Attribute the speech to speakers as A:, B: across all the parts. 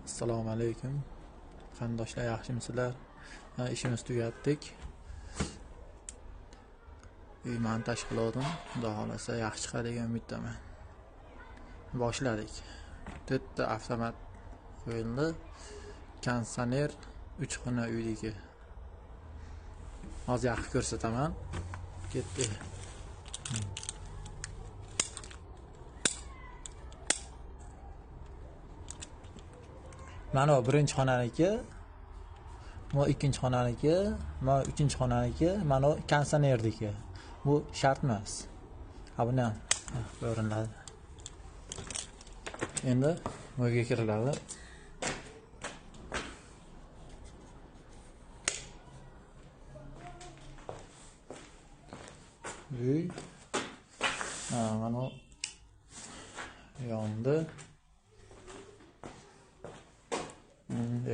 A: Assalomu alaykum. Qarindoshlar, yaxshimisizlar? Ishimizni tugatdik. Uy montaj qildim. Xudo xolasa yaxshi chiqadi degan umiddaman. Boshladik. 4 ta avtomat qo'yildi. Konditsioner 3 xona uydagi. Hozir yaxshi ko'rsataman. Ketdik. Mana bu birinchi xonaniki, bu ikkinchi xonaniki, mana uchinchi xonaniki, mana bu konditsionerniki. Bu shart emas. Ha, buni ham ko'rinadi. Endi bu yerga kiriladi. Uy. Mana bu yondi.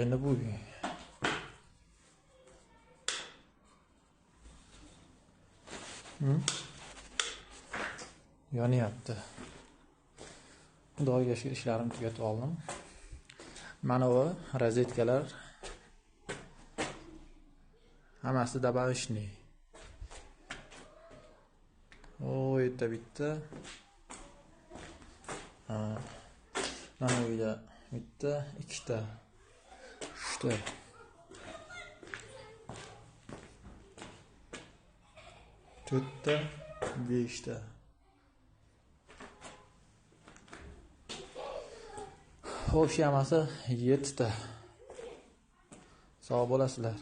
A: Endi bu uy. Yonyapti. Xudoga shukr, ishlarimni tugatib oldim. Mana bu rozetkalar hammasi добавочный. O, yerda bitta. Mana bu yerda bitta, ikkita, uchta. To'rtta, beshta. Xo'sh, hammasi 7 ta. Sog' bo'lasizlar.